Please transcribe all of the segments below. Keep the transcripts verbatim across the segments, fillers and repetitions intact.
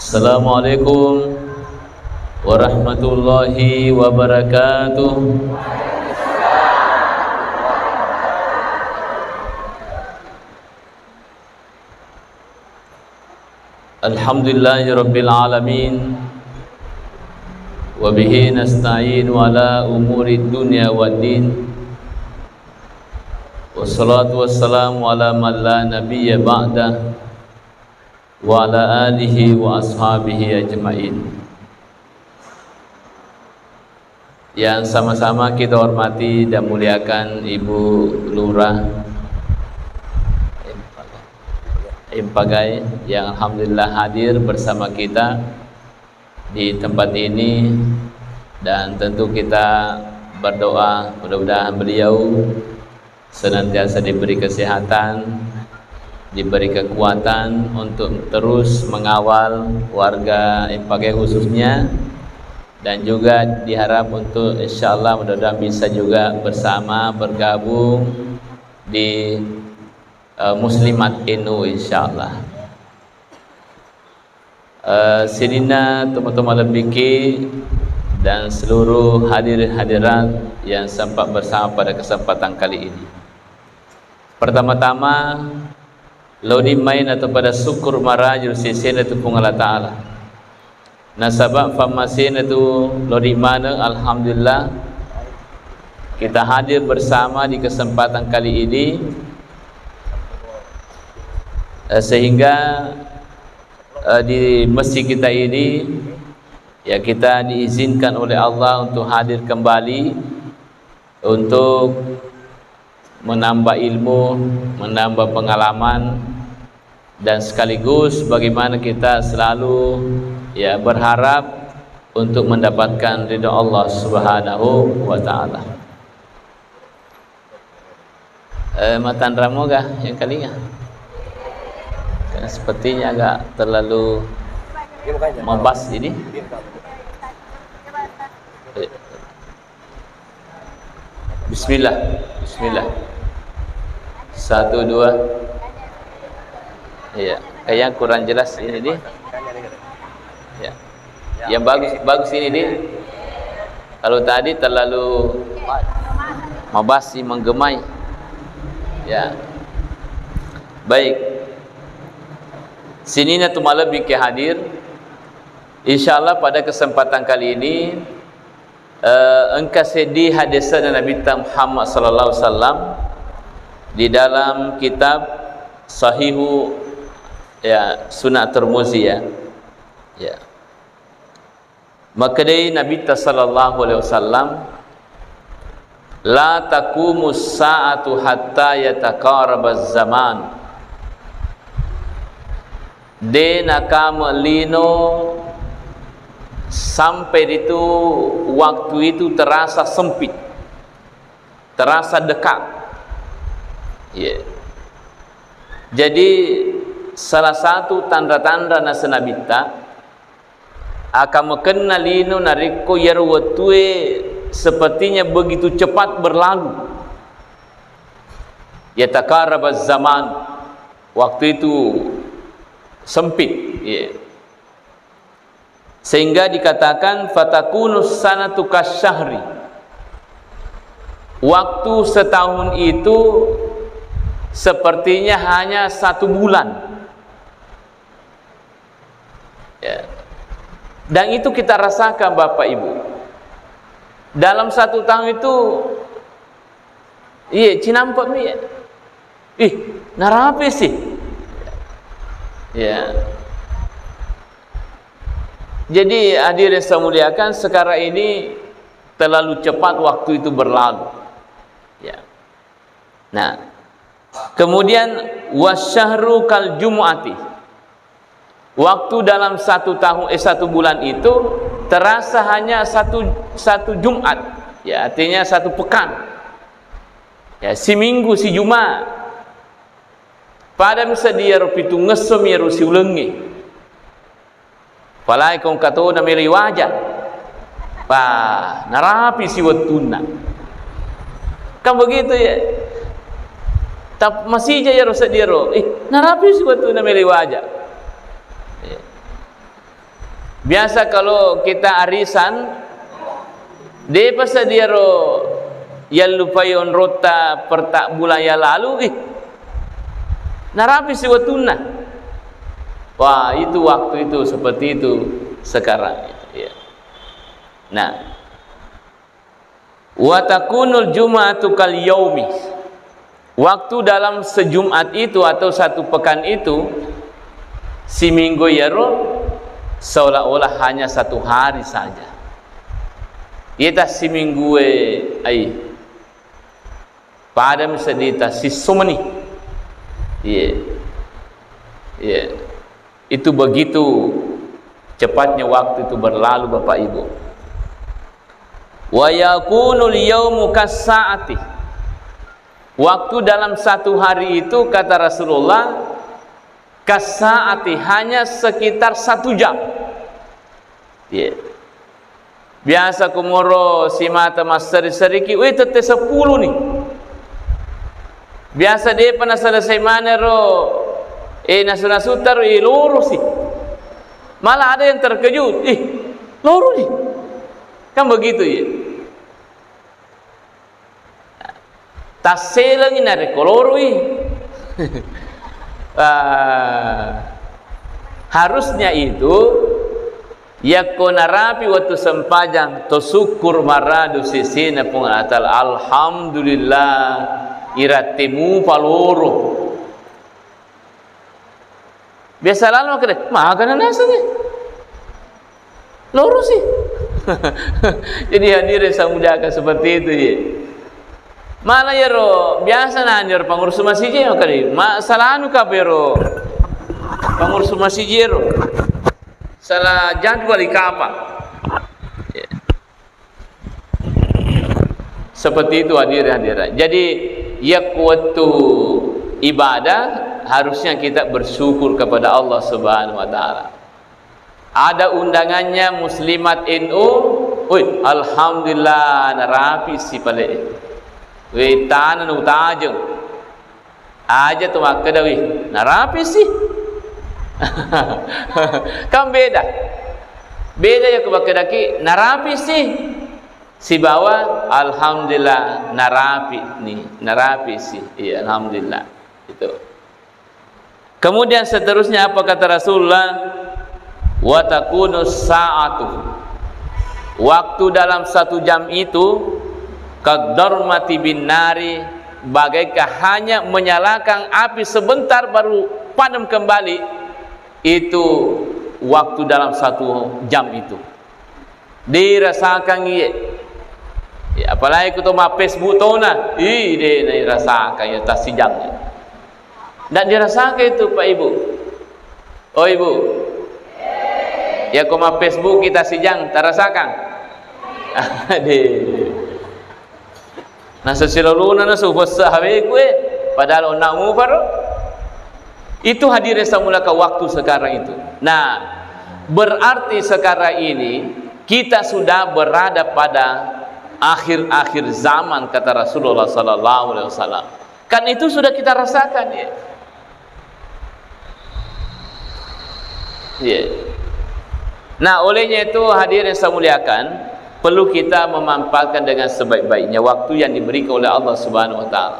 Assalamualaikum warahmatullahi wabarakatuh. Alhamdulillahirabbil alamin. Wa bihi nasta'inu ala umuri dunya waddin. Wassalatu wassalamu ala man la nabiyya ba'da, wa ala alihi wa ashabihi ajma'in. Yang sama-sama kita hormati dan muliakan Ibu Lurah Impagai yang alhamdulillah hadir bersama kita di tempat ini, dan tentu kita berdoa mudah-mudahan beliau senantiasa diberi kesehatan, diberi kekuatan untuk terus mengawal warga Impagai khususnya, dan juga diharap untuk insyaallah mudah-mudahan bisa juga bersama bergabung di, eh, Muslimat N U insyaallah. Eh, sininna tomatoa malebbiki dan seluruh hadirin hadirat yang sempat bersama pada kesempatan kali ini. Pertama-tama, lodi mai natu pada syukur maraju sesena tu Puang Allah Ta'ala. Nasaba fammasena tu lodi maneng, alhamdulillah, kita hadir bersama di kesempatan kali ini, eh, sehingga eh, di masjid kita ini, ya, kita diizinkan oleh Allah untuk hadir kembali untuk menambah ilmu, menambah pengalaman, dan sekaligus bagaimana kita selalu, ya, berharap untuk mendapatkan ridho Allah Subhanahu wa Ta'ala. Eh, matanramu ga yang kalinga? Karena sepertinya agak terlalu mabas ini. Eh, Bismillah, Bismillah. Satu, dua. Iya, kayaknya kurang jelas ini, di. Ya. Yang bagus, bagus ini, di. Kalau tadi terlalu mabasi, menggemai. Ya. Baik. Sininna tu malebbi ke hadir. Insyaallah pada kesempatan kali ini, eh, engka seddi hadisna Nabitta Muhammad sallallahu alaihi wasallam di dalam kitab Sahihu, ya, Sunan Tirmizi, ya. Ya. Makkedai Nabitta sallallahu alaihi wasallam, "La taqumus sa'atu hatta yataqarabaz zaman." De nakame lino sampai ritu waktu itu terasa sempit, terasa dekat. Iya. Jadi, salah satu tanra-tanra naseng Nabitta, akamekenna lino narekko iyaro wettue sepertinya begitu cepat berlalu. Yatakarabaz zaman, waktu itu sempit, ya. Sehingga dikatakan, "Fatakunu sanatu kasyahri." Waktu setahun itu sepertinya hanya satu bulan. Ya. Dan itu kita rasakan, Bapak Ibu. Dalam satu tahun itu, iya, cinampe mi, ya. Ih, narapi sih. Ya. Jadi, hadirin saya muliakan, sekarang ini terlalu cepat waktu itu berlalu. Ya. Nah, kemudian, "Wasyahru kal jumu'ati." Waktu dalam satu tahun, eh, satu bulan itu terasa hanya satu, satu Jumat. Ya, artinya satu pekan. Ya, siminggu, si Jumat. Pada misalnya iyaro pitungngesso mi iyaro siulengnge. Apalagi ko engka tona melo iwaja. Wah, narapi si wettunna. Kan begitu, ya. Tap-, masija iyaro seddi iyaro. Eh, narapi si wettunna melo iwaja. Ya. Biasa kalau kita arisan, depa sediaro yallupai onrotta perta bulan yang lalu, ih, narapi si wettunna. Wah, itu waktu itu seperti itu sekarang. Ya. Nah, wa takunul jum'atu kal yaumi. Waktu dalam sejumat itu atau satu pekan itu, siminggu iyaro seolah-olah hanya satu hari saja. Iyeta siminggu e, ai, pada misalita sissomeni. Iya. Iya. Itu begitu cepatnya waktu itu berlalu, Bapak Ibu. Wa yakunul yaumu kassaati. Waktu dalam satu hari itu, kata Rasulullah, kassaati, hanya sekitar satu jam. Iya. Biasa kumoro simata masseri-seriki, wih, tette sepuluh ni. Biasa depa naselesai maneng ro, eh, nasu-nasu taro, eh, loro si. Malah ada yang terkejut, ih, loro ni. Kan begitu, ya. Tasselengi narekko loroi. Ah, harusnya itu, yakko narapi wettu sempajang, to syukur maradu sisina Puang Allah Ta'ala. Alhamdulillah, iratte mupa loro. Biasa lalo makkeda, "Magana nasengnge? Loro si." Jadi hadirin saya muliakan seperti itu, ya. Malah yero biasa nani ero pengurus masjid ya, makkeda, "Ma salanu ka ero pengurus masjid ero? Salah jadwal ikapa?" Ya. Seperti itu, hadirin hadirat. Jadi, yakko wettu ibadah, harusnya kita bersyukur kepada Allah Subhanahu wa Ta'ala. Ada undangannya Muslimat N U, woi, alhamdulillah, narapi si pale. Woi, tana nu tajeng. Aja tu makkeda, "Wih, narapi si." Kan beda. Beda ya ku makkedaki, "Narapi si." Sibawa, "Alhamdulillah, narapi ni, narapi si." Iya, alhamdulillah. Itu. Kemudian seterusnya apa kata Rasulullah? "Wa takunu sa'atu." Waktu dalam satu jam itu, "Kaddarmati bin nari," bagaikan hanya menyalakan api sebentar baru padam kembali, itu waktu dalam satu jam itu. Dirasakan iye. Ya, apalagi ku to ma Facebook tona, ih, de, de rasakang iya tassijang. Ndak dirasaka itu, Pak Ibu. Oh, Ibu. Ya, ko ma Facebook kita sijang, tarasakang? Ade. Nah, sesiloluna na supessa hawe kue, padahal onna muparo. Itu hadirin samulaka waktu sekarang itu. Nah, berarti sekarang ini kita sudah berada pada akhir-akhir zaman, kata Rasulullah sallallahu alaihi wasallam. Kan itu sudah kita rasakan, ya. Iya. Nah, olehnya itu, hadirin yang saya muliakan, perlu kita memanfaatkan dengan sebaik-baiknya waktu yang diberikan oleh Allah Subhanahu wa Ta'ala.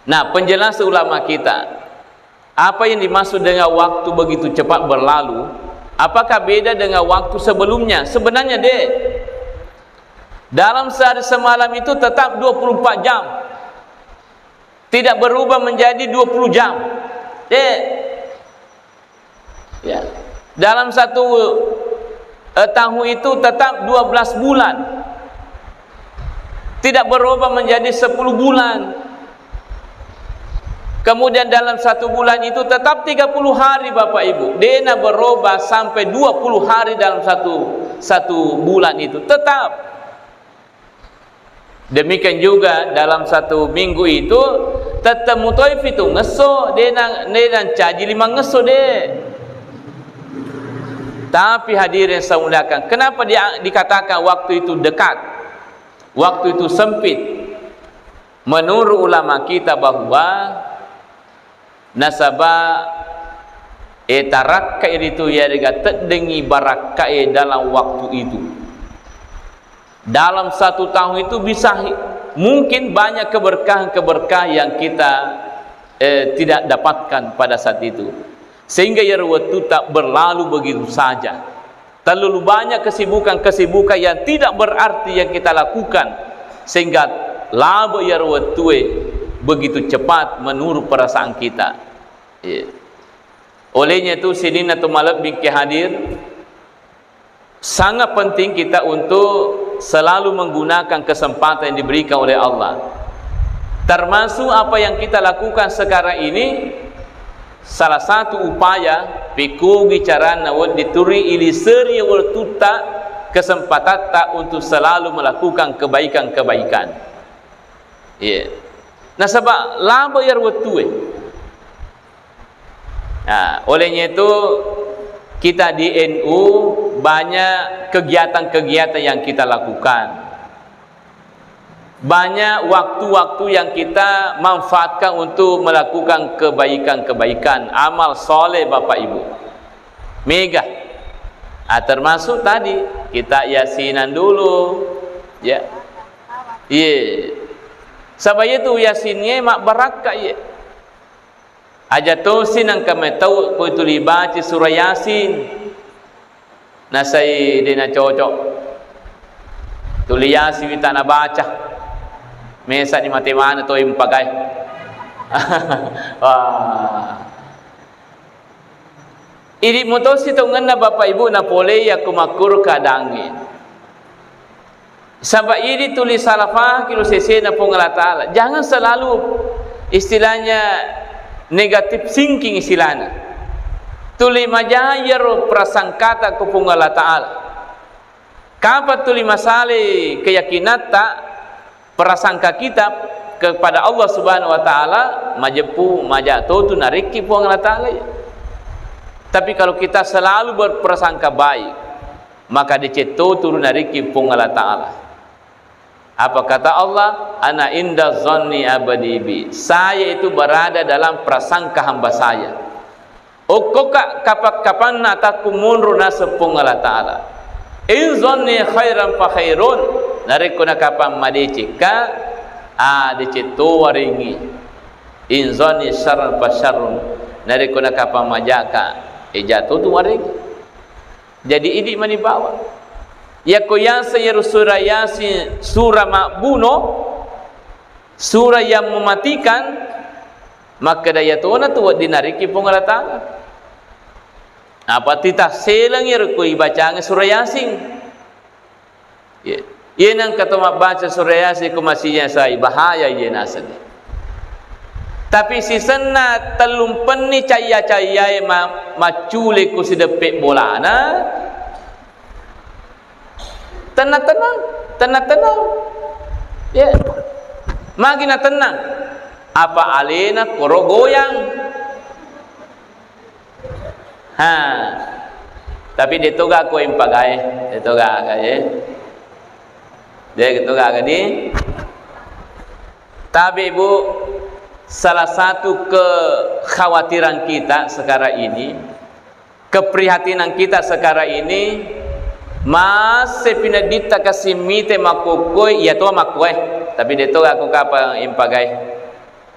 Nah, penjelasan ulama kita, apa yang dimaksud dengan waktu begitu cepat berlalu? Apakah beda dengan waktu sebelumnya? Sebenarnya, dek, dalam sehari semalam itu tetap dua puluh empat jam. Tidak berubah menjadi dua puluh jam. Dek. Ya. Dalam satu, eh, tahun itu tetap dua belas bulan. Tidak berubah menjadi sepuluh bulan. Kemudian dalam satu bulan itu tetap tiga puluh hari, Bapak Ibu. Dena berubah sampai dua puluh hari dalam satu, satu bulan itu. Tetap. Demikian juga dalam satu minggu itu, tette mutoi pitu ngesso, de nang, de nang caji lima ngesso, de. Tapi hadirin saya muliakan, kenapa dia, dikatakan waktu itu dekat, waktu itu sempit? Menurut ulama kita bahwa nasaba E, tarakkai ritu, yarega teddengngi barakkae dalam waktu itu. Dalam satu tahun itu bisa hi-, mungkin banyak keberkahan-keberkahan yang kita, eh, tidak dapatkan pada saat itu. Sehingga iyaro wettutta berlalu begitu saja. Terlalu banyak kesibukan-kesibukan yang tidak berarti yang kita lakukan, sehingga labo iyaro wettue begitu cepat menurut perasaan kita. Iya. Olehnya itu, sininna to malebbi engke hadir, sangat penting kita untuk selalu menggunakan kesempatan yang diberikan oleh Allah. Termasuk apa yang kita lakukan sekarang ini, salah satu upaya, pikugi carana wedding tuli iliseri wettutta, kesempatatta untuk selalu melakukan kebaikan-kebaikan. Iya. Nasaba labo iyaro wettue. Nah, olehnya itu kita di N U banyak kegiatan-kegiatan yang kita lakukan. Banyak waktu-waktu yang kita manfaatkan untuk melakukan kebaikan-kebaikan, amal soleh, Bapak Ibu. Mega. Ah, termasuk tadi kita yasinan dulu. Ya. Iya. Saba itu yasinnya mak barakka, iya. Aja tosi nangka mai tau ko tuli baca surah Yasin. Nasai de nacocok. Tuli Yasin wita nabaca. Mesa ni mate mana to impagai. Wah. Idi mutosi tongenna Bapak Ibu napolei yakko makkuro keadaangnge. Saba idi tuli salafahki lo sesena Puang Allah Ta'ala. Jangan selalu istilahnya negatif thinking istilahnya. Tuli maja iyaro prasangkata ko Puang Allah Ta'ala. Kapang tuli masalai keyakinatta, prasangka kita kepada Allah Subhanahu wa Ta'ala, majeppu, maja totu narekki Puang Allah Ta'ala. Tapi kalau kita selalu berprasangka baik, maka deceng totu narekki Puang Allah Ta'ala. Apa kata Allah? "Ana inda zanni abdi bi." Saya itu berada dalam prasangka hamba saya. Okkoka kapang-kapanna atakku monro naseng Puang Allah Ta'ala. In zanni khairan fa khairun. Narekko nakapang madecekka, ah, deceng to warengngi. In zanni syarran fa syarrun. Narekko nakapang majaka, eja totu warengngi. Jadi idi mani bawang. Yakko yaseng iyaro surah Yasin, surah mabbuno, surah yang mematikan, makkeda iyatona tu wedding narekki Puang Allah Ta'ala. Apa tita seleng iyaro ko ibacang surah Yasin. Iya. Iya nengka to mabbaca surah Yasin ko masijang sai, bahaya iya naseng. Tapi sisenna tellumpenni caiya-caiyae ma-, maccule ko sideppe bolana, tenang-tenang, tenang-tenang. Ya. Magi na tenang? Apa alena koro goyang? Ha. Tapi de toga ko impagae, de toga gae. De toga gani. Tapi Bu, salah satu kekhawatiran kita sekarang ini, keprihatinan kita sekarang ini, masse pinedditta kasi mite makkokkoe, iya to makkoe. Tapi de toga ko kapang impagae.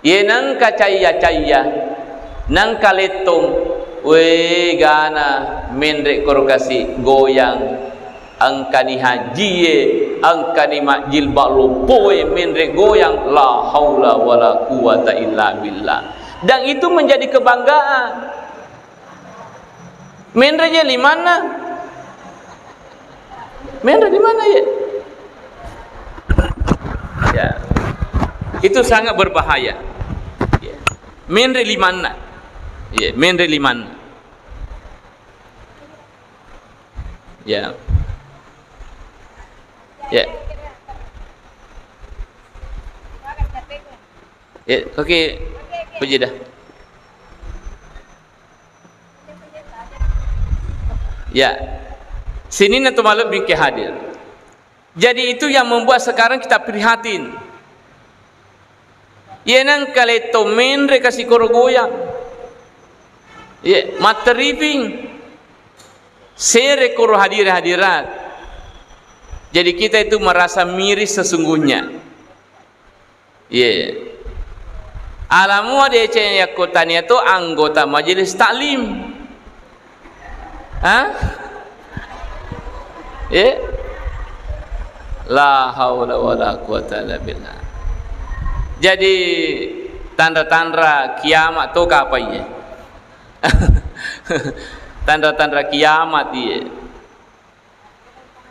Iye nengka caiya-caiya, nengka lettong, we gana menre koro kasi goyang, engkani hajie, engkani majjilbab loppoe menre goyang, la haula wala quwata illa billah. Dan itu menjadi kebanggaan. Menre je limanna. Menre limanna ye. Ya. Itu sangat berbahaya. Ya. Menre limanna. Ya, menre limanna. Ya. Ya. Ya, oke. Puji dah. Ya. Sininna to malebbi ke hadir. Jadi itu yang membuat sekarang kita prihatin. Iya nengka letto menre kasi koro goyang. Iya, matteriping. Sere koro hadire-hadirat. Jadi kita itu merasa miris sesungguhnya. Iya. Alamu deceng yakko tania to anggota majelis taklim. Hah? Iya. La haula wala quwata illa billah. Jadi tanra-tanra kiamat to kapai ye? Tanra-tanra kiamat iye.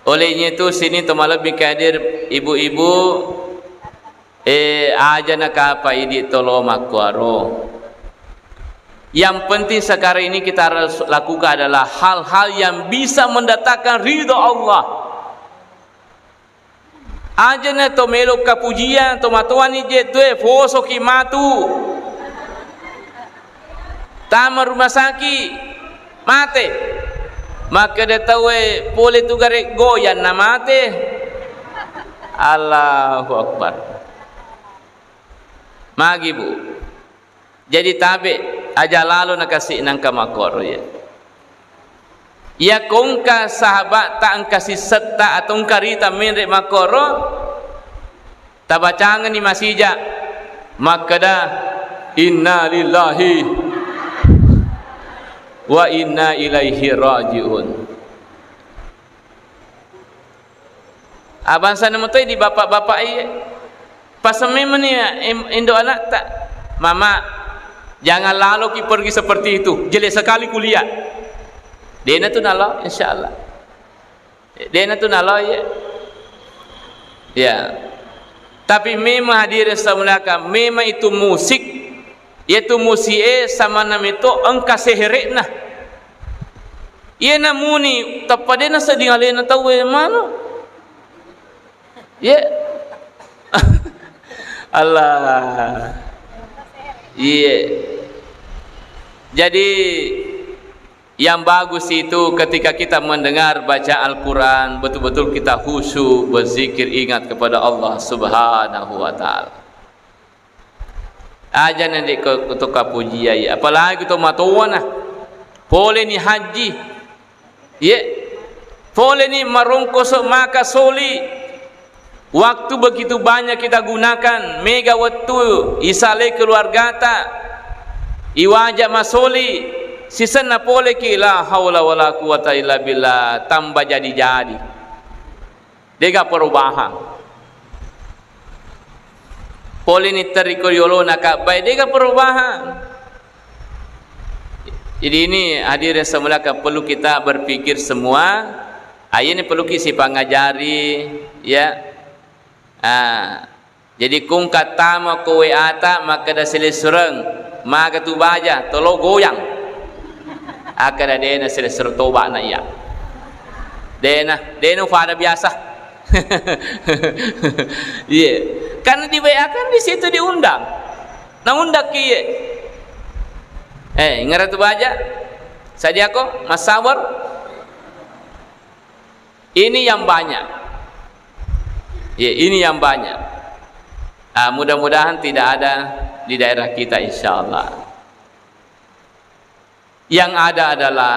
Olehnya itu sini to malebbi kadir ibu-ibu, eh, aja nakapa idi tolo makkuaro. Yang penting sekarang ini kita harus lakukan adalah hal-hal yang bisa mendatangkan ridho Allah. Ajana to melo kapujian, to matoani je tue, fosoki matu. Tama rumah sakit, mate. Makkeda tauwe pole tu gare goyang na mate. Allahu Akbar. Magi, Bu? Jadi tabe, aja lalo nakasi nangka makkoro ya. Iya kongka sahabat ta engka sissetta atau engka rita menre makkoro, tabacangeni masija makkeda, "Inna lillahi wa inna ilaihi rajiun." Abangsa namo toi di bapak-bapak iye. Paseng memang ni, em, indo anakta. "Mama, jangan laloki pergi seperti itu. Jelek sekali kuliah." Dena tu nalo, insyaallah. Dena tu nalo iye. Ya. Tapi memang hadirin semuliakan, memang itu musik. Iyatu musi'e samanna meto engka sehere'na. Iyena muni tappa de nasedding alena tauwe manu. Ye. Allah. Iye. Jadi yang bagus itu ketika kita mendengar baca Al-Quran, betul-betul kita khusyuk, berzikir, ingat kepada Allah Subhanahu wa Ta'ala. Aja nende ko, to kapujiai, apalagi to matowana. Pole ni haji. Ye. Pole ni marongkoso maka soli. Waktu begitu banyak kita gunakan, mega wettu isale keluargata. Iwaja masoli, sisenna pole ki, la haula wala quwata illa billah, tambah jadi-jadi. Dega perubahan. Pole ni teriko yolona kabbai, dega perubahan. Jadi ini hadirin semua perlu kita berpikir semua. Aye ni perlu ki sipangajari, ya. Ah, jadi kungka tama ko W A ta makkeda silessureng, maga tu baja, tolo goyang. Akkeda dena silessureng tobana iya. Dena, dena ufada biasa. Iya. Karena di W A kan di situ diundang. Naundang ki iye. Eh, ingeratu baja. Sadiako, massabar. Ini yang banyak. Ya, ini yang banyak. Ah, mudah-mudahan tidak ada di daerah kita, insya Allah. Yang ada adalah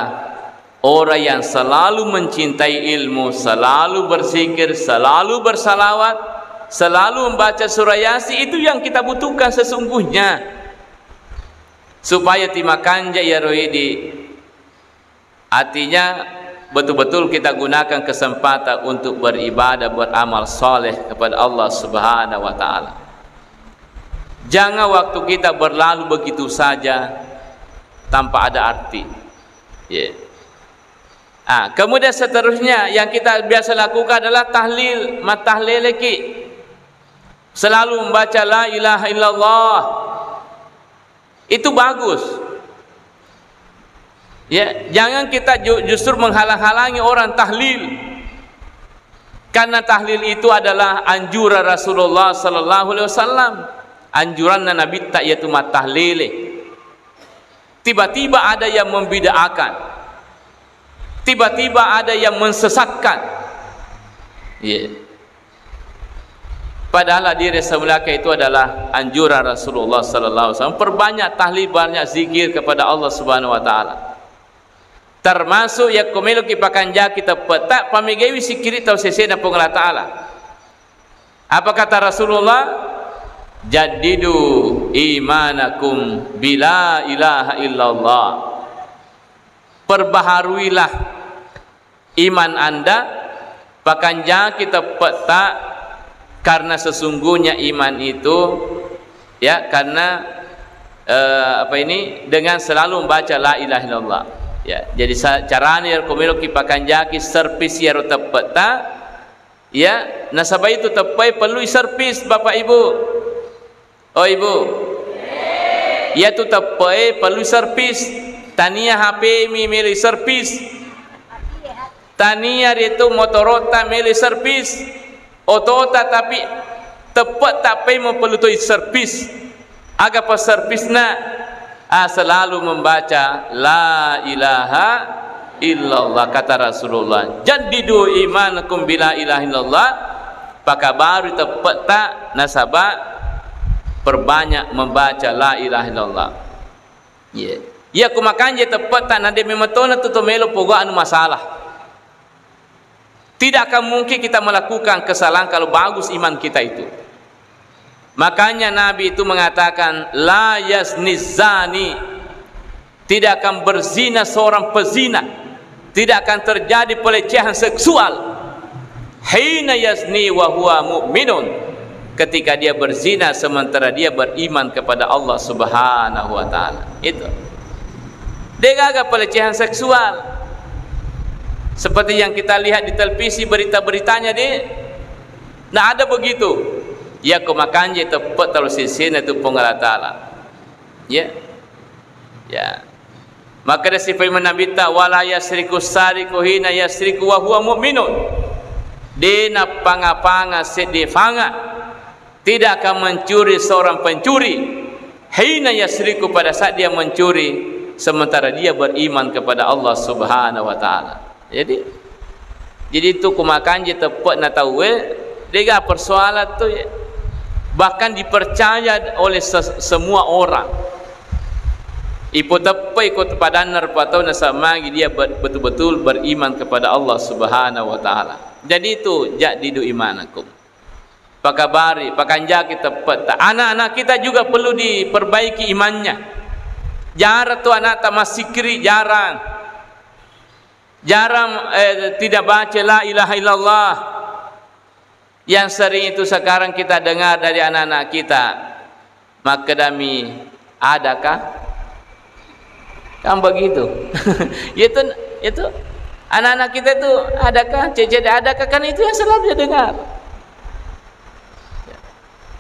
orang yang selalu mencintai ilmu, selalu berzikir, selalu bersalawat, selalu membaca surah Yasin, itu yang kita butuhkan sesungguhnya. Supaya timakanja iyaro idi. Artinya, betul-betul kita gunakan kesempatan untuk beribadah, beramal saleh kepada Allah Subhanahu wa Ta'ala. Jangan waktu kita berlalu begitu saja tanpa ada arti. Ya. Ah, kemudian seterusnya yang kita biasa lakukan adalah tahlil, mattahleleki. Selalu membaca la ilaha illallah. Itu bagus. Ya, jangan kita ju-, justru menghalang-halangi orang tahlil. Karena tahlil itu adalah anjuran Rasulullah sallallahu alaihi wasallam. Anjuranna Nabitta yaitu mattahlele. Tiba-tiba ada yang membid'ahkan. Tiba-tiba ada yang menyesatkan. Iya. Padahal hadirin yang saya muliakan, itu adalah anjuran Rasulullah sallallahu alaihi wasallam. Perbanyak tahlil, banyak zikir kepada Allah Subhanahu wa taala. Termasuk yakko meloki pakanjaki teppetta, pamegaiwi sikkiri tau sesena Puang Allah Taala. Apa kata Rasulullah? "Jaddidu imanakum bila ilaha illallah." Perbaharuilah iman Anda, pakanjaki teppetta, karena sesungguhnya iman itu, ya, karena, eh, apa ini, dengan selalu membaca la ilaha illallah. Ya, jadi sa-, carana yakko meloki pakanjaki servis iyaro teppetta, ya, nasaba itu teppai perlu servis, Bapak Ibu. Oh, Ibu. Iyatu teppae perlu servis. Tania H P mi melo servis. Tania ritu motorotta melo servis. Otota, tapi teppe tappai perlu toi servis. Aga pa servisna? Ah, selalu membaca la ilaha illallah, kata Rasulullah. Jaddidu imanakum bila ilaha illallah. Pakabarui teppetta nasaba perbanyak membaca la ilaha illallah. Iya. Iya, ko makanja teppetta, na de memetona tu to melo pogo anu masalah. Tidak akan mungkin kita melakukan kesalahan kalau bagus iman kita itu. Makanya Nabi itu mengatakan, "La yazni zani." Tidak akan berzina seorang pezina. Tidak akan terjadi pelecehan seksual. Hina yazni wa huwa mu'minun. Ketika dia berzina sementara dia beriman kepada Allah Subhanahu wa taala. Itu. Degaga pelecehan seksual. Seperti yang kita lihat di televisi, berita-beritanya, de. Nah, ada begitu. Ya, ko makanja teppe talo sesena tu Puang Allah Taala. Ya. Ya. Maka ada sifat Nabi ta, "Wala yasriku sariku hina yasriku wa huwa mu'minun." De napanga-panga seddi fanga. Tidak akan mencuri seorang pencuri hina yasriku, pada saat dia mencuri sementara dia beriman kepada Allah Subhanahu wa taala. Jadi, jadi tu ko makanja teppe na tauwe, dega persoalan tu, ya. Bahkan dipercaya oleh se-, semua orang. Ipoteppai ko padanna rupa tau nasaba magi dia ber-, betul-betul beriman kepada Allah Subhanahu wa taala. Jadi itu, jaddidu imanakum. Pakabari, pakanjaki teppetta. Anak-anak kita juga perlu diperbaiki imannya. Jarang tu anakta massikiri, jarang. Jarang, eh, tidak baca la ilaha illallah. Yang sering itu sekarang kita dengar dari anak-anak kita. Makkedami, "Adakah?" Kan begitu. Itu, itu anak-anak kita itu, "Adakah?" Cece, "Adakah?" Kan itu yang selalu dia dengar.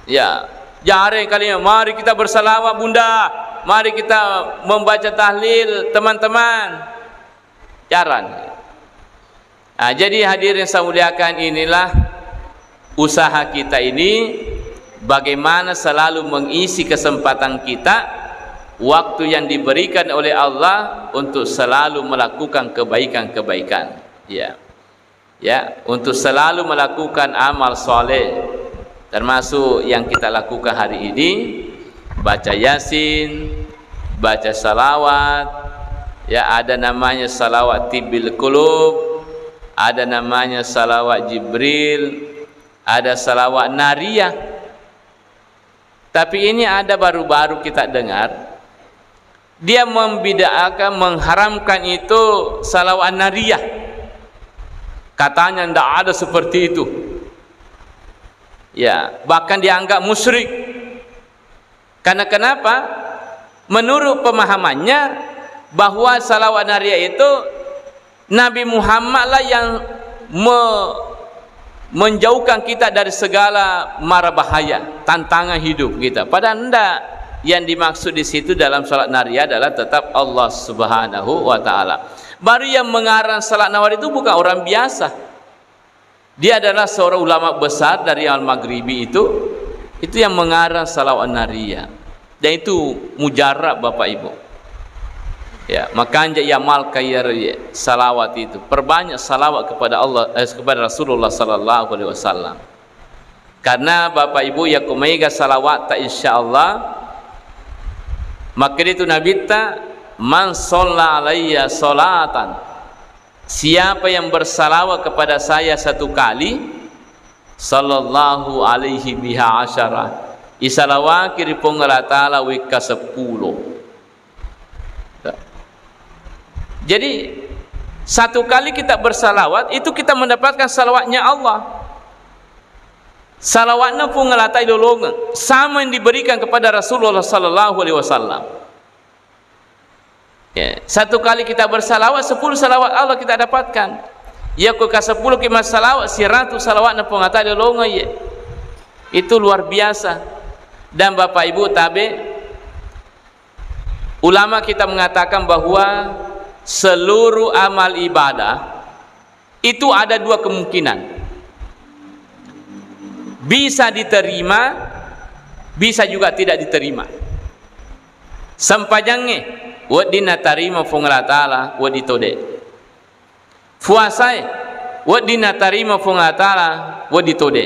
Ya, jarang kali, "Mari kita bersalawat, Bunda. Mari kita membaca tahlil, teman-teman." Jarang. Nah, jadi hadirin saya muliakan, inilah usaha kita ini, bagaimana selalu mengisi kesempatan kita, waktu yang diberikan oleh Allah untuk selalu melakukan kebaikan-kebaikan. Ya. Ya, untuk selalu melakukan amal soleh. Termasuk yang kita lakukan hari ini, baca Yasin, baca salawat, ya, ada namanya salawat tibbil qulub, ada namanya salawat Jibril, ada salawat nariyah. Tapi ini ada baru-baru kita dengar, dia membid'ahkan, mengharamkan itu salawat nariyah. Katanya ndak ada seperti itu. Ya, bahkan dianggap musyrik. Karena kenapa? Menurut pemahamannya, bahwa salawat nariyah itu Nabi Muhammadlah yang me-, menjauhkan kita dari segala mara bahaya, tantangan hidup kita. Padahal ndak. Yang dimaksud di situ dalam salawat nariyah adalah tetap Allah Subhanahu wa Ta'ala. Baru yang mengarang salawat nariyah itu bukan orang biasa. Dia adalah seorang ulama besar dari Al-Maghribi itu, itu yang mengarang salawat nariyah. Dan itu mujarab, Bapak Ibu. Ya, makanya iamalkan ya salawat itu. Perbanyak salawat kepada Allah, eh, kepada Rasulullah sallallahu alaihi wasallam. Karena Bapak Ibu, yakko maega salawatta, insyaallah, makkeda tu Nabitta, "Man shalla alayya sholatan," siapa yang bersalawat kepada saya satu kali, "sallallahu alaihi biha asyara," isalawaki ri Puang Allah Ta'ala wekka seppulo. Jadi, satu kali kita bersalawat, itu kita mendapatkan salawatnya Allah. Salawatna Puang Allah Ta'ala ilolongeng, sama yang diberikan kepada Rasulullah sallallahu alaihi wasallam. Ya, satu kali kita bersalawat, sepuluh salawat Allah kita dapatkan. Ya, ko ka sepuluh ki massalawat, siratu salawatna Puang Allah Ta'ala ilolongeng, ya. Itu luar biasa. Dan Bapak Ibu tabe, ulama kita mengatakan bahwa seluruh amal ibadah itu ada dua kemungkinan. Bisa diterima, bisa juga tidak diterima. Sempajangnge, wedding natarima Puang Allah Ta'ala, wedding tode. Puasae, wedding natarima Puang Allah Ta'ala, wedding tode.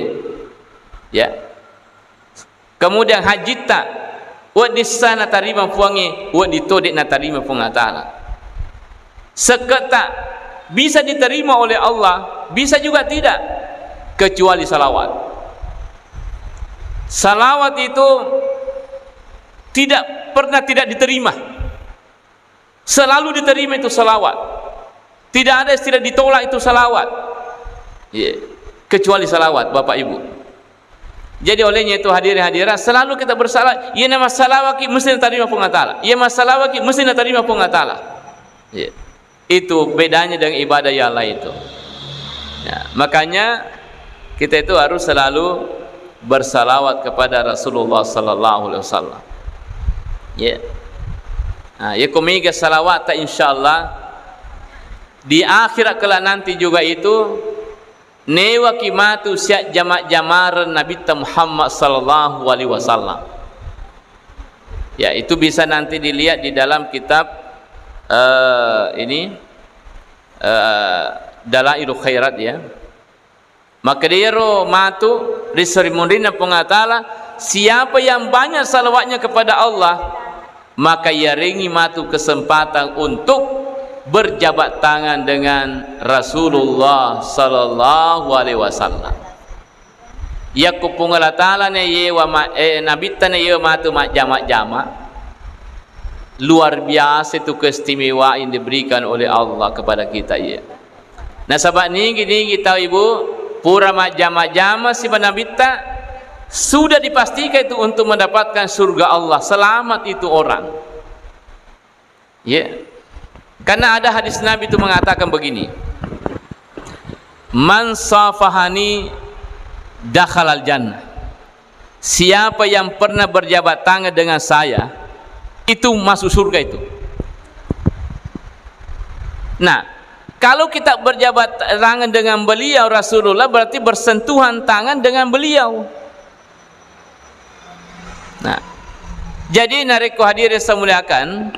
Ya. Kemudian hajitta, wedding sa natarima Puangnge, wedding tode natarima Puang Allah Ta'ala. Sekke'ta bisa diterima oleh Allah, bisa juga tidak, kecuali salawat. Salawat itu tidak pernah tidak diterima. Selalu diterima itu salawat. Tidak ada istilah ditolak itu salawat. Iya. Kecuali salawat, Bapak Ibu. Jadi olehnya itu, hadirin hadirat, selalu kita bersalawat. Iya, nama salawat ki mesti diterima Puang Allah Ta'ala. Iya, masalawat ki mesti diterima Puang Allah Ta'ala. Iya. Itu bedanya dengan ibadah yang lain itu. Ya, makanya kita itu harus selalu bersalawat kepada Rasulullah sallallahu alaihi wasallam. Ya. Nah, ya, ko mega salawatta, insyaallah di akhirat kelak nanti juga itu, newaki matu siajjama-jamareng Nabitta Muhammad sallallahu alaihi wasallam. Ya, itu bisa nanti dilihat di dalam kitab, eh, ini, eh, Dalailul Khairat, ya. Maka dia ro matu ri seri munrinna Puang Allah Ta'ala, siapa yang banyak salawatnya kepada Allah, maka yarengngi matu kesempatan untuk berjabat tangan dengan Rasulullah sallallahu alaihi wasallam. Yakko Puang Allah Ta'ala na yewa ma-, eh, Nabitta na yewa matu majjama-jama, luar biasa itu keistimewaan yang diberikan oleh Allah kepada kita, ya. Nasaba nigi-nigi tau, Ibu, pura majjama-jama siba Nabitta, sudah dipastikan itu untuk mendapatkan surga Allah, selamat itu orang. Ya. Karena ada hadis Nabi itu mengatakan begini, "Man safahani dakhalal jannah." Siapa yang pernah berjabat tangan dengan saya, itu masuk surga itu. Nah, kalau kita berjabat tangan dengan beliau, Rasulullah, berarti bersentuhan tangan dengan beliau. Nah, jadi narekko hadirin saya muliakan,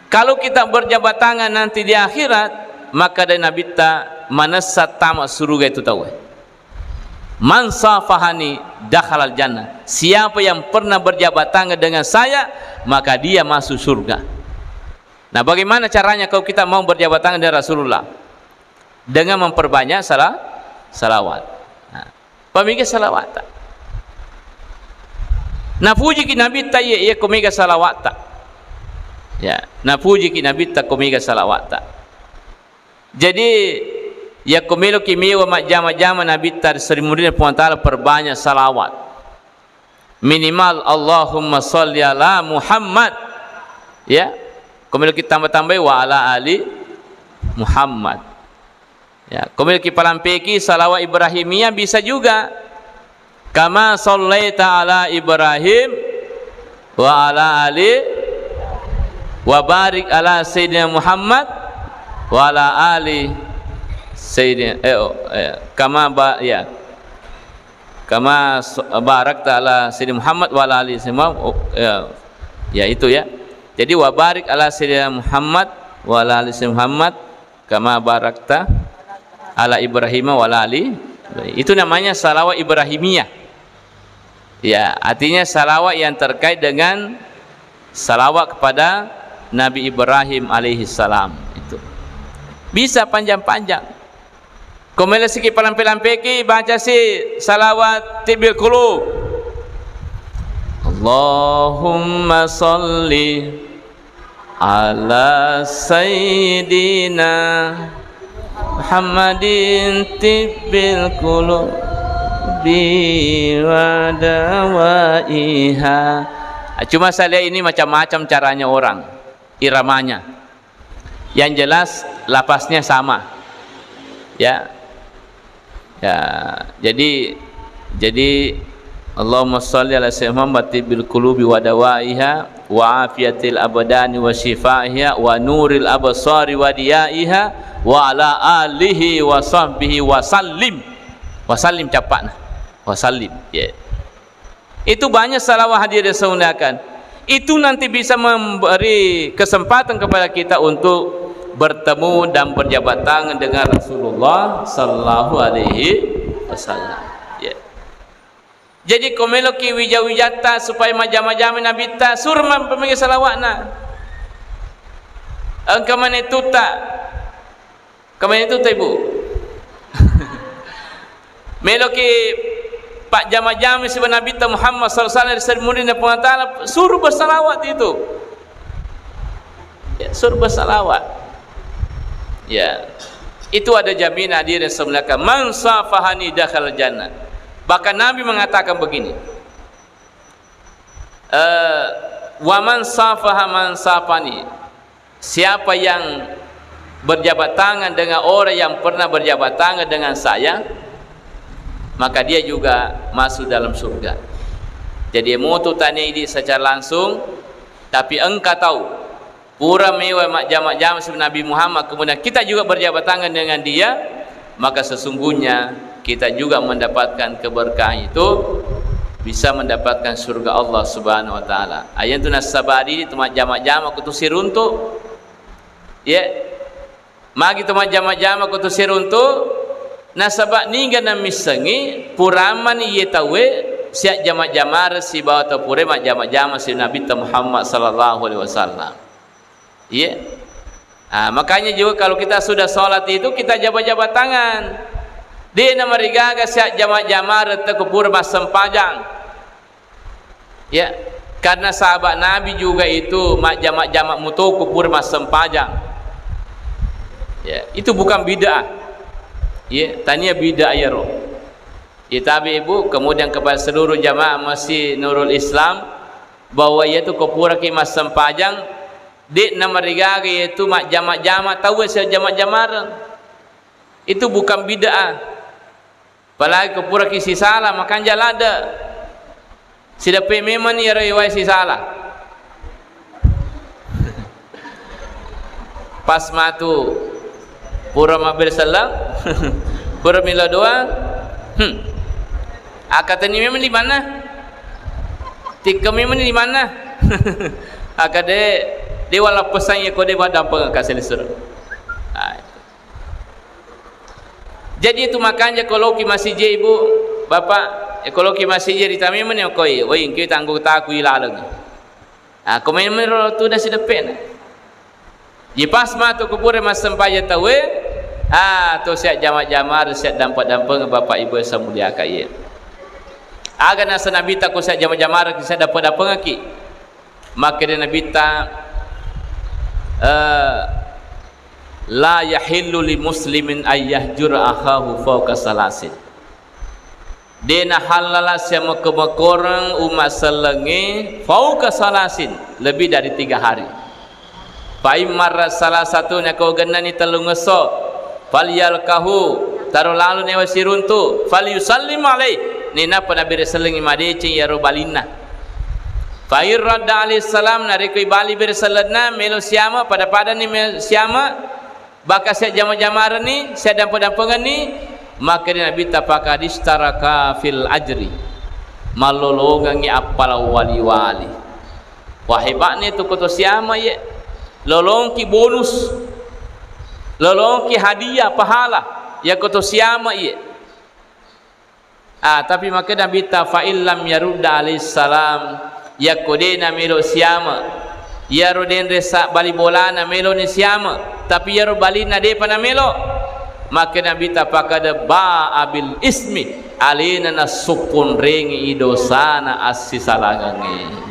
kalau kita berjabat tangan nanti di akhirat, maka dari Nabitta, manessa tama suruga itu tau. "Man safahani dakhalal jannah." Siapa yang pernah berjabat tangan dengan saya, maka dia masuk surga. Nah, bagaimana caranya kalau kita mau berjabat tangan dengan Rasulullah? Dengan memperbanyak sala-, salawat. Nah, pamega salawatta. Napujiki Nabitta, iya, iya, ko mega salawatta. Ya, napujiki Nabitta ko mega salawatta. Jadi, yakko meloki mewa majjama-jama Nabitta ri seri munrinna Puang Ta'ala, perbanyak salawat. Minimal Allahumma sholli ala Muhammad. Ya. Ko meloki tambah-tambahi wa ala ali Muhammad. Ya, ko meloki palampeki salawat Ibrahimiyah bisa juga. Kama shallaita ala Ibrahim wa ala ali wa barik ala Sayyidina Muhammad wa ala ali Sayyidina, eh, oh, eh, kama ba-, ya. Kama s-, barakta ala Sayyidina Muhammad wa ala ali Sayyidina Muhammad. Oh, ya. Ya, itu ya. Jadi, wa barik ala Sayyidina Muhammad wa ala ali Sayyidina Muhammad kama barakta ala Ibrahim wa ala ali Itu namanya salawat Ibrahimiyah. Ya, artinya salawat yang terkait dengan salawat kepada Nabi Ibrahim alaihi salam. Itu. Bisa panjang-panjang. Ko melo siki palampe-lampeki, baca si salawat tibbil qulub. Allahumma salli ala sayyidina Muhammadin tibbil qulubi wa dawaiha. Ah, cuma saya lihat ini macam-macam caranya orang, iramanya. Yang jelas lafaznya sama. Ya. Ya, jadi, jadi Allahumma shalli ala sayyidina Muhammad tibbil qulubi wa dawaiha wa afiyatil abdani wa syifaiha wa nuril absari wa diyaiha wa ala alihi wa sahbihi wa sallim. Wa sallim capakna. Wa sallim. Ya. Itu banyak salawat, hadirin yang saya muliakan. Itu nanti bisa memberi kesempatan kepada kita untuk bertemu dan berjabat tangan dengan Rasulullah sallallahu alaihi wasallam. Ya. Jadi, ko meloki wija-wijatta supaya majjama-jama Nabitta, suro mappamega salawatna. Engka maneng tutta. Kemarin itu, Ibu. Meloki pajjama-jama sibawa Nabitta Muhammad sallallahu alaihi wasallam, ri murinna Puang Taala, suruh bersalawat itu. Ya, suruh bersalawat. Ya. Itu ada jaminan, hadirin yang saya muliakan. "Man safahani dakhalal jannah." Bahkan Nabi mengatakan begini, eh, "Wa man safaha man safani." Siapa yang berjabat tangan dengan orang yang pernah berjabat tangan dengan saya, maka dia juga masuk dalam surga. Jadi, motu tania idi secara langsung, tapi engka tau pura mewa majjama-jama sibawa Nabi Muhammad, kemudian kita juga berjabat tangan dengan dia, maka sesungguhnya kita juga mendapatkan keberkahan itu, bisa mendapatkan surga Allah Subhanahu wa Ta'ala. Ayantu nasaba idi tu majjama-jama ko tu siruntu. Ya. Magi tu majjama-jama ko tu siruntu, nasaba niga namissengi purammani iye tauwe siajjama-jamara sibawa tau pura majjama-jama si Nabitta Muhammad sallallahu alaihi wasallam. Iya. Ah, makanya juga kalau kita sudah sholat itu, kita jabat-jabat tangan. De namarigaga siajjama-jamara tau ko pura massempajang. Ya, karena sahabat Nabi juga itu majjama-jama muto ko pura massempajang. Ya, itu bukan bid'ah. Ya, tania bid'ah iyaro. Ya, tapi Ibu, kemudian kepada seluruh jamaah Masjid Nurul Islam, bahwa iyatu ko puraki massempajang, de namarigaga iyatu majjama-jama tauwe siajjama-jamareng. Itu bukan bid'ah. Apalagi ko puraki sisala, makanja ladde. Sideppe memang iyaro iwae sisala. Pas matu pura mabbere selleng, pura milo doang, hmm. Akateni memang di mana? Tikke memang di mana? Akade, de wala pesan ya ko de wadampeng ka selesur. Nah, jadi itu makanya ko loki masijje, Ibu, Bapak, ya ko loki masijje ritami meni okoi, woi, engki tanggotaku ilaleng. Ah, ko memang ro tuda sideppena. Ji pas matu ko pura massempajang tauwe, ah, to siajjama-jamara, siaddampeng-dampeng Bapak Ibu yang saya muliakan, iya. Aga nasa Nabitta ko siajjama-jamara, siaddampeng-dampengaki. Makkeda Nabitta, eh, "La yahillu li muslimin ayyahjura akhahu fauqa salasin." De nahallala siamekko-mekkoreng umma sellengnge fauqa salasin, lebih dari tiga hari. Fa in marra salasatun, nako gennani tellungesso, falyalqahu, taro lalo newa siruntu, falyusallim alaih, ninappa nabere sellengngi madeceng iyaro balinna. Fa in radda alaihi salam, narekko ibali bere sellenna, melo siama, pada-padani me-, siama, baka siajjama-jamareni, siaddampeng-dampengenni, makkeda Nabitta, faqad istaraka fil ajri, mallolongengngi appala wali-wali. Wah, hebatnya itu koto siama, ye. Lolongki bonus. Lolongki hadiah pahala. Ya koto siama, ye. Ah, tapi makkeda Nabitta, "Fa illam yarudda alaihi salam," yakko de' namelo siame', iyaro denre sa-, bali bolana meloni siame', tapi iyaro balina de'pa namelo, makkeda Nabitta, "Faqad ba'a bil ismi," alena nassukkunrengi dosana assisalangengnge.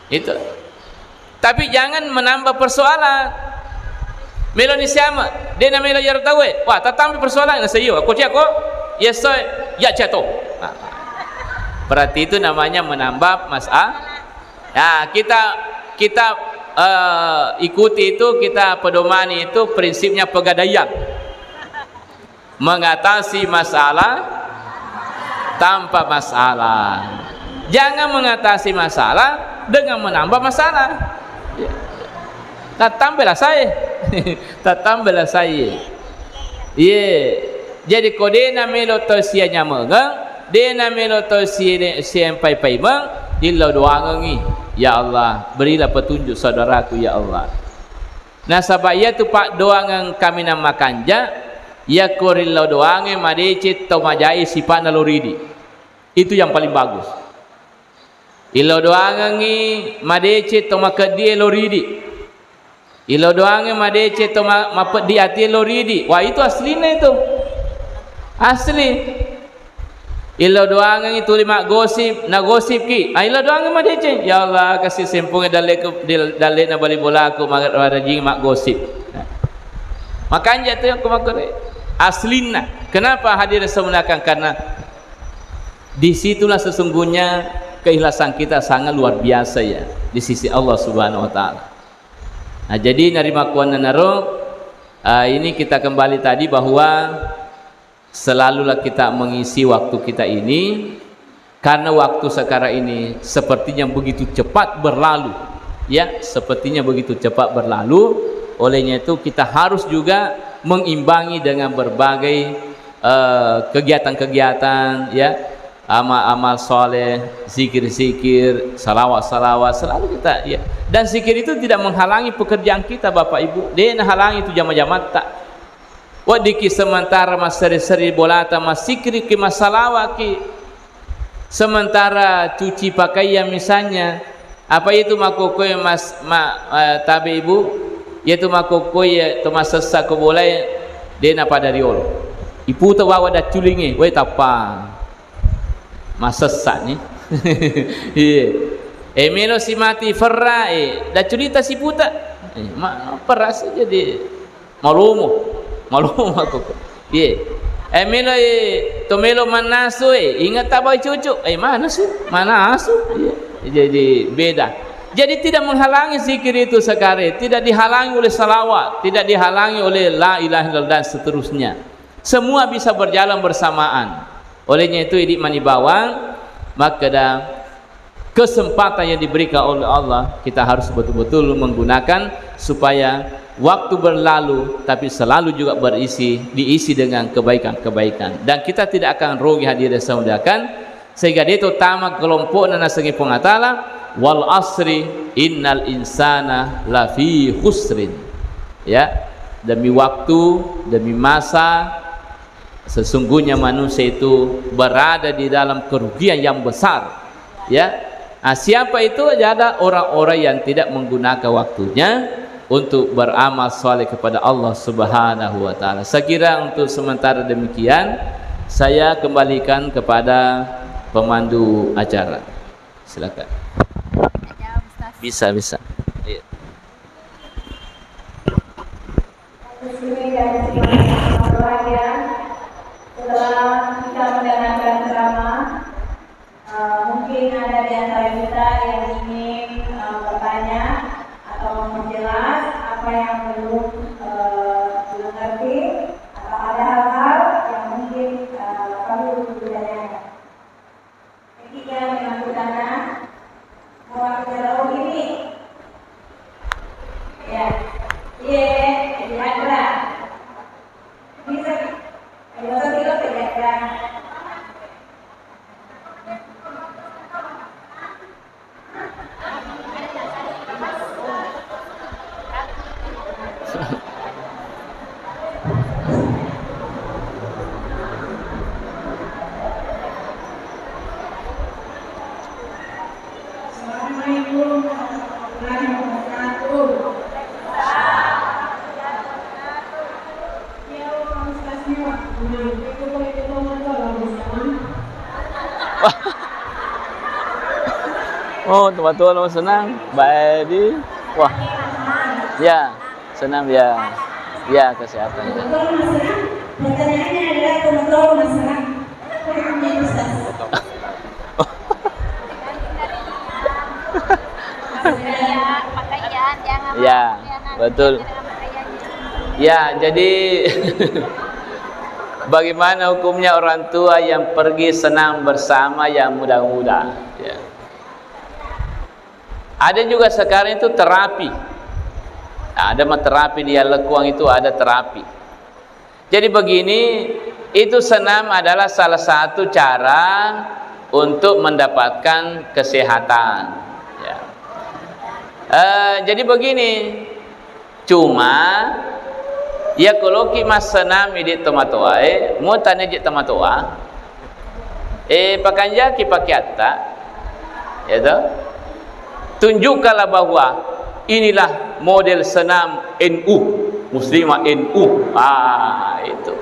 Itu. Tapi jangan menambah persoalan. Meloni siame', de' namelo iyaro tauwe. Wah, tatambai persoalan, naseng iyo, ko cia ko, iya soe, iya cia to. Nah, berarti itu namanya menambah masalah. Nah, kita, kita, eh, ikuti itu, kita pedomani itu prinsipnya pegadaian. Mengatasi masalah tanpa masalah. Jangan mengatasi masalah dengan menambah masalah. Ya. Tatambai lasae. Tatambai lasae. Iye. Jadi, ko de' namelo tau sia nyamengeng, de' namelo tau sia, sia pai-paimeng, illau doangengngi, "Ya Allah, berilah petunjuk saudaraku, ya Allah." Nasaba' iyatu paddoangeng kaminang makanja', yakko rillau doange madeceng tau majae sipa'na lao ri idi'. Itu yang paling bagus. Illau doangengngi madeceng tau makeddie lao ri idi'. Illau doangengngi madeceng tau ma-, mapeddi atie lao ri idi'. Wah, itu aslinna itu. Asli. Illau doangengngi tuli maggosip, nagosipki. Ah, illau doangeng madeceng. Ya Allah, kasi sempungngi dalleku, dal-, dallena bali bolaku, ma-, marajing maggosip. Makanja' tu yang kumakkure. Aslinna. Kenapa hadirin saya muliakan? Karena disitulah sesungguhnya keikhlasan kita sangat luar biasa ya di sisi Allah Subhanahu wa Ta'ala. Nah, jadi narimakkuannanaro, ah, ini kita kembali tadi bahwa selalulah kita mengisi waktu kita ini, karena waktu sekarang ini sepertinya begitu cepat berlalu, ya, sepertinya begitu cepat berlalu. Olehnya itu, kita harus juga mengimbangi dengan berbagai, eh, kegiatan-kegiatan, ya, amal-amal soleh, zikir-zikir, salawat-salawat, selalu kita, ya. Dan zikir itu tidak menghalangi pekerjaan kita, Bapak Ibu. De' nahalangi itu jama-jamatta. Weddikki sementara masseri-seri bolata, massikkiriki, massalawaki. Sementara cuci pakaian misalnya, apa itu makkokkoe mas-, ma-, eh, tabe Ibu? Iyatu makkokkoe to massessa ko bolae, de' napada riolo. Iputa wawa dacculingnge, wae tappa. Masessa ni. Iye. Eh, melo si mati ferra, eh, daccurita siputa. Eh, ma-, perra si jadi malomo. Malomo aku. Iye. Eh, melo, eh, to melo mannasu, eh, ingat tak bawa cucu. Eh, mana sih? Mana asu? Iye. Jadi beda. Jadi tidak menghalangi zikir itu sekali, tidak dihalangi oleh salawat, tidak dihalangi oleh la ilaha illallah dan seterusnya. Semua bisa berjalan bersamaan. Olehnya itu, idi' mani bawang, makkeda kesempatan yang diberikan oleh Allah, kita harus betul-betul menggunakan supaya waktu berlalu, tapi selalu juga berisi, diisi dengan kebaikan-kebaikan. Dan kita tidak akan rugi, hadirin yang saya muliakan, sehingga de' to tama kelompo'na nasengngi Puang Allah Ta'ala, "Wal asri innal insana lafi khusrin." Ya, demi waktu, demi masa, sesungguhnya manusia itu berada di dalam kerugian yang besar. Ya. Ah, siapa itu? Adalah orang-orang yang tidak menggunakan waktunya untuk beramal saleh kepada Allah Subhanahu wa Ta'ala. Saya kira untuk sementara demikian, saya kembalikan kepada pemandu acara. Silakan. Bisa, bisa. Iya. Setelah kita mendengarkan ceramah, eh, mungkin ada di antara kita yang ingin, eh, bertanya atau memperjelas apa yang belum, eh, dimengerti, atau ada hal-hal yang mungkin, eh, perlu ditanyakan. Ketiga, dengan putana, mau aku jero gini. Ya. Iya, Alexandra. Oh, tomatoa lo senang. Baik di. Wah. Ya, senang ya. Ya, kesehatan. Pertanyaannya adalah, tomatoa lo senang. Ya, betul. Ya, jadi bagaimana hukumnya orang tua yang pergi senam bersama yang muda-muda? Ya. Ada juga sekarang itu terapi. Ada mah terapi di Yalekuang itu ada terapi. Jadi begini, itu senam adalah salah satu cara untuk mendapatkan kesehatan. Ya. Eh, jadi begini, cuma ya koloki massenam idi tomatoae, mutane je tomatoa, eh, pakanjaki pakeatta, ya toh? Tunjukkanlah bahwa inilah model senam N U, muslimah N U. Ah, itu.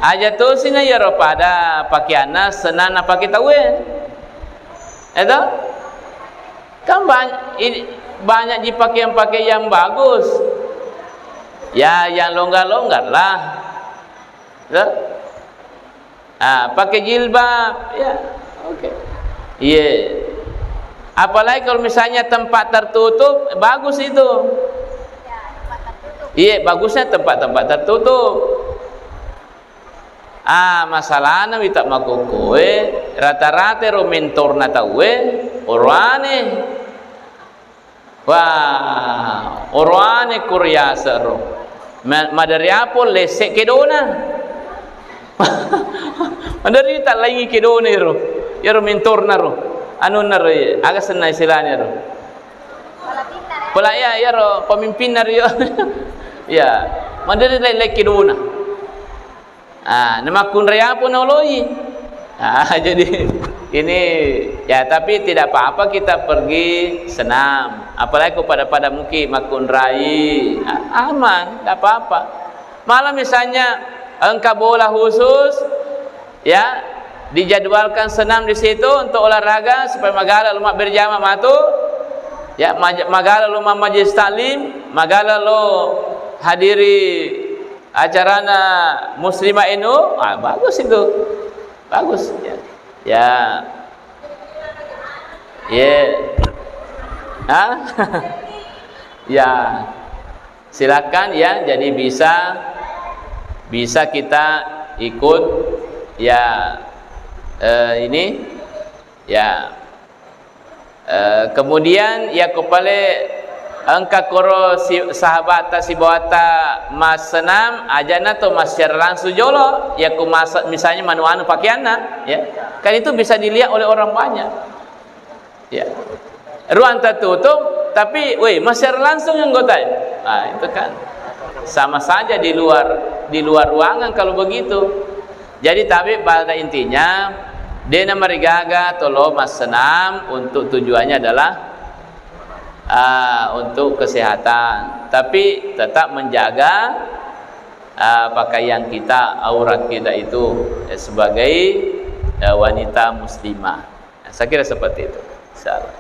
Aja tosina iyaro pada pakeanna senang napake tauwe. Ya toh? Kan banyak, banyak ji pakaian-pakaian yang bagus. Ya, yang longgar-longgar lah. Toh? Ah, pakai jilbab, ya, oke. Iya. Apalagi kalau misalnya tempat tertutup, bagus itu. Iya, bagusnya tempat-tempat tertutup. Ah, masalahnya wita makokoe, rata-rata ro mentorna tauwe, oroane. Wah, oroane ko riaseng ro. Ma-, maderiapo lesse kedona. Maderi tallaingi kedona ro. Iyaro mentorna ro. Anunna ro, iya. Aga senna istilahnya ro. Pala iya, iyaro pemimpinna ro. Iya. Maderi lelle kedona. Ah, namakkunrai apa naoloi? Ah, jadi ini, ya, tapi tidak apa-apa kita pergi senam. Apalagi kalau pada-pada muki makkunrai, ah, aman, tidak apa-apa. Malah misalnya engka bola khusus, ya, dijadwalkan senam di situ untuk olahraga supaya magala lo berjamaah matu, ya, maj-, magala lo majelis taklim, magala lo hadiri acarana muslimah N U, ah, bagus itu. Bagus, ya. Ya. Ye. Hah? Ya. Silakan ya, jadi bisa, bisa kita ikut ya, eh, ini ya. Eh, kemudian, yakko pale engka koro si-, sahabatta sibawatta massenam, ajana to massiara langsung jolo, yakko masa-, misalnya manu-anu pakeanna, ya. Kan itu bisa dilihat oleh orang banyak. Ya. Ruang tertutup, tapi, weh, massiara langsung anggota. Ah, itu kan sama saja di luar, di luar ruangan kalau begitu. Jadi, tapi pada intinya, dena marigaga tolo massenam untuk tujuannya adalah, ah, untuk kesehatan. Tapi tetap menjaga, ah, pakaian kita, aurat kita itu, eh, sebagai, eh, wanita muslimah. Saya kira seperti itu. Insyaallah.